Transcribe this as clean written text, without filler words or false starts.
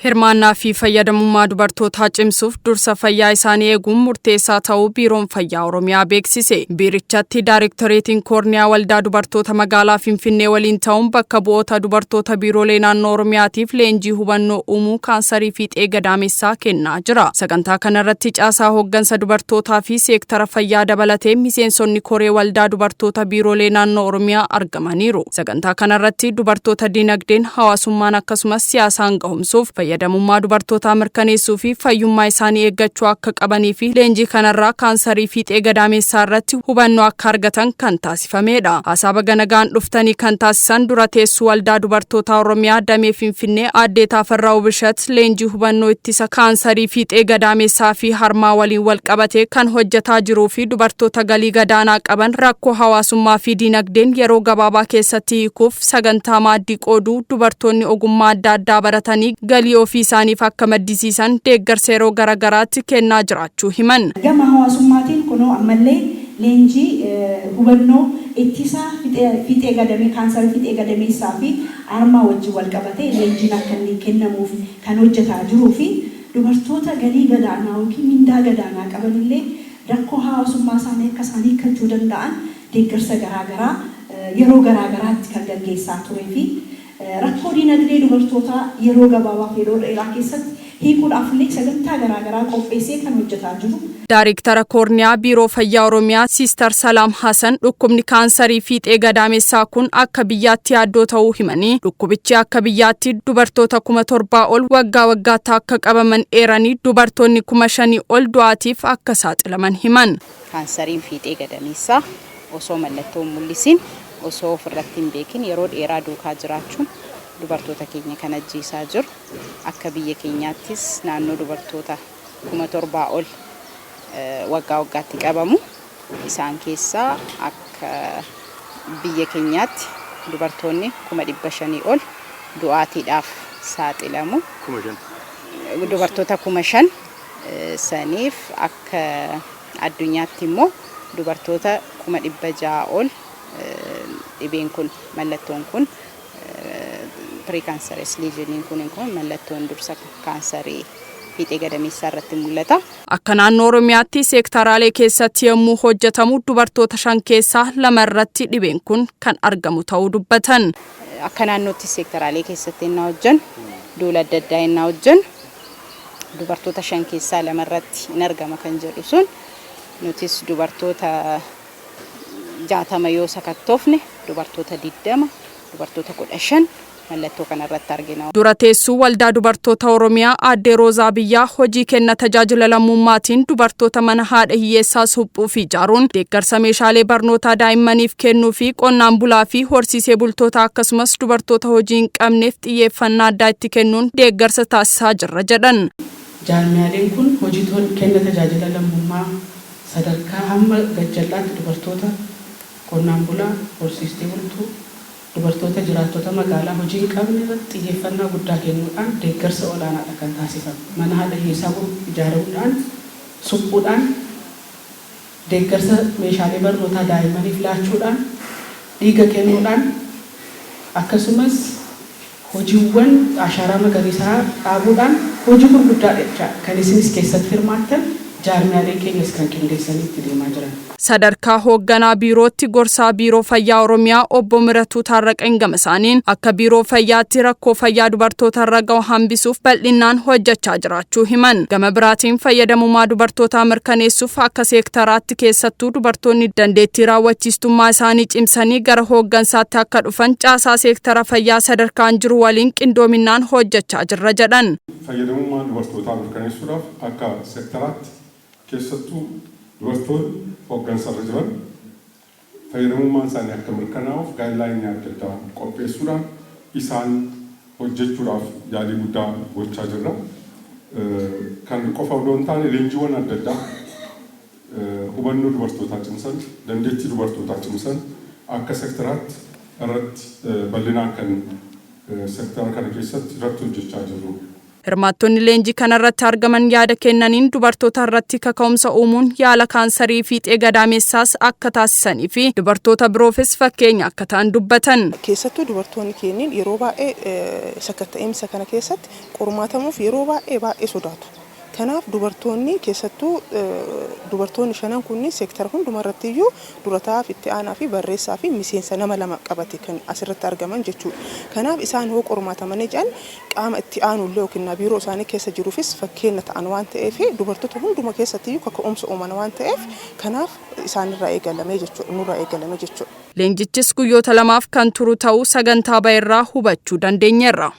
Hirmaannaa fi fayyadamummaa dubartootaa cimsuuf dursa fayyaa isaanii eeguun murteessaa ta'uu Biiroon Fayyaa Oromiyaa beeksise. Biirichatti Daayrektoreetiin Koorniyaa Waldaa Dubartoota Magaalaa Finfinnee waliin ta'uun bakka bu'oota dubartoota biiroolee naannoo Oromiyaatiif leenjii hubannoo uumuu kaansarii fiixee gadaamessaa kennaa jira. Sagantaa kanarratti caasaa hooggansa dubartootaa fi seektara fayyaa dabalatee miseensonni koree waldaa dubartoota biiroolee naannoo Oromiyaa argamaniiru. Sagantaa kanarratti dubartoota dinagdeen, hawaasummaan akkasumas siyaasaan gahumsuuf, fayyadamummaa dubartootaa mirkaneessuu fi fayyummaa isaanii eeggachuu akka qabanii fi leenjii kanarraa kaansarii fiixee gadaamessaa irratti hubannoo akka argatan kan taasifamedha. Haasaa baga nagaan dhuftanii kan taasisan dura teessuu Waldaa Dubartootaa Oromiyaa damee Finfinnee Aaddee Taafarraa Ubishat, leenjii hubannoo ittisa kaansarii fiixee gadaamessaa fi harmaa waliin wal qabatee kan hojjetaa jiruu fi dubartoota galii gadaanaa qaban rakkoo hawaasummaa fi dinagdeen yeroo gabaabaa keessatti hiikuuf sagantaa maaddii qooduu, dubartoonni ogummaa adda addaa baratanii galii ofii isaaniif akka maddisiisan deeggarsa yeroo garagaraatti kennaa jiraachuu himan. Gama hawaasummaatiin kunoo ammallee leenjii hubannoo ittisa fiixee gadamee kaansarii fiixee gadameessaa fi harmaa wajjin wal qabatee leenjiin akka inni kennamuuf kan hojjetaa jiruu fi dubartoota galii gadaanaa yookiin mindaa gadaanaa qabanillee rakkoo hawaasummaa isaanii akka isaan hiikkachuu danda'an deeggarsa garaagaraa yeroo garaagaraatti kan gaggeessaa turee fi rakkoo dinagdee dubartootaa yeroo gabaabaa fi yeroo dheeraa keessatti hiikuudhaaf illee sagantaa garaagaraa qopheessee kan hojjetaa jiru. Daayrektara Koorniyaa Biiroo Fayyaa Oromiyaa Siister Salaam Hasan dhukkubni kaansarii fiixee gadaamessaa kun akka biyyaatti yaaddoo ta'uu himanii, dhukkubichi akka biyyaatti dubartoota 7,000 ol waggaa waggaatti akka qabaman eeranii, dubartoonni 5,000 ol du'aatiif akka saaxilaman himan. Kaansariin fiixee gadameessaa osoo mallattoo hin mul'isin, osoo ofirratti hin beekin yeroo dheeraa duukaa jiraachuun dubartoota keenya kan ajjeesaa jiru. Akka biyya keenyaattis naannoo dubartoota 7,000 ol waggaa waggaatti qabamu. Isaan keessaa akka biyya keenyaatti dubartoonni 500,000 ol du'aatiidhaaf saaxilamu. Dubartoota 5,000 saniif akka addunyaatti immoo dubartoota 600,000 ol dhibeen kun, mallattoon kun, precancerous lesion kun mallattoon dursa kaansarii fiixee gadameessaa irratti mul'ata. Akka naannoo Oromiyaatti seektaraalee keessatti yommuu hojjetamu dubartoota 5 keessaa 2 irratti dhibeen kun kan argamu ta'uu dubbatan. Akka naannootti seektaraalee keessatti innaa hojjennu, duula adda addaa innaa hojjennu, dubartoota 5 keessaa 2 irratti hin argama kan jedhu sun, nutis dubartoota 60 yoo sakattoofne dubartoota 20, dubartoota 15 mallattoo kanarratti argina. Dura teessuu Waldaa Dubartoota Oromiyaa Aaddee Roozaa Biyyaa hojii kenna tajaajila lammummaatiin dubartoota mana haadha hiyyeessaa suphuu fi ijaaruun, deeggarsa meeshaalee barnootaa daa'immaniif kennuu fi qonnaan bulaa fi horsiisee bultoota akkasumas dubartoota hojii hin qabneef xiyyeeffannaa addaa itti kennuun deeggarsa taasisaa jirra jedhan. Jaarmiyaaleen kun hojii kenna tajaajila lammummaa sadarkaa hamma gajjallaatti dubartoota qonnaan bulaa, horsiistee bultuu, dubartoota jiraattota magaalaa hojii hin qabne irratti xiyyeeffannaa guddaa kennuudhaan deeggarsa olaanaadha kan taasifamu. Mana haadha hiyyeessaa ijaaramuudhaan, suphuudhaan, deeggarsa meeshaalee barnootaa daa'immaniif laachuudhaan, dhiiga kennuudhaan, akkasumas hojiiwwan ashaaraa magariisaa dhaabuudhaan hojii gurguddaadha jechaadha. Kan isinis keessatti hirmaattan, jaarmiyaaleen keenyas kan qindeessanii itti deemaa jiran. Sadarkaa hoogganaa biirootti gorsaa Biiroo Fayyaa Oromiyaa Obbo Miratuu Taarraqany gama isaaniin akka biiroo fayyaatti rakkoo fayyaa dubartoota irra gahu hambisuuf bal'inaan hojjechaa jiraachuu himan. Gama biraatiin fayyadamummaa dubartootaa mirkaneessuuf akka seektaraatti keessattuu dubartoonni dandeettii raawwachiistummaa isaanii cimsanii gara hooggansaatti akka dhufan caasaa seektara fayyaa sadarkaan jiru waliin qindoominaan hojjechaa jirra jedhan. Fayyadamummaa dubartootaa mirkaneessuudhaaf akka seektaraatti keessattuu dubartoonni hooggansarra jiran fayyadamummaan isaanii akka mirkanaa'uuf guideline adda addaa qopheessuudhaan isaan hojjechuudhaaf yaalii guddaa gochaa jirra. Kan qofa odoo hin taane leenjiiwwan adda addaa hubannoo dubartootaa cimsan, dandeettii dubartootaa cimsan akka sektaraatti irratti bal'inaan kan sektara kana keessatti irratti hojjechaa jirru. Hirmaattonni leenjii kanarratti argaman yaada kennaniin, dubartoota irratti kaka'umsa uumuun yaala kaansarii fiixee gadaameessaas akka taasisanii fi dubartoota biroofis fakkeenya akka ta'an dubbatan. Keessattuu dubartoonni keenya yeroo baay'ee sakatta'insa kana keessatti qormaatamuuf yeroo baay'ee baay'ee sodaatu. Kanaaf dubartoonni, keessattuu dubartoonni shanan kunniin, seektara hundumarratti iyyuu durataa fi itti aanaa fi barreessaa fi miseensa nama lama qabate kan asirratti argaman jechuudha. Kanaaf isaan hoo qormaatamanii jedhan, qaama itti aanullee yookiin biiroo isaanii keessa jiruufis fakkeenya ta'an waan ta'eef, dubartoota hunduma keessatti iyyuu kaka'umsa uuman waan ta'eef, kanaaf isaanirraa eegalamee jechuudha, nurraa eegalame jechuudha. Leenjichis guyyoota 2f kan turu ta'uu sagantaa ba'e irraa hubachuu dandeenyeerra.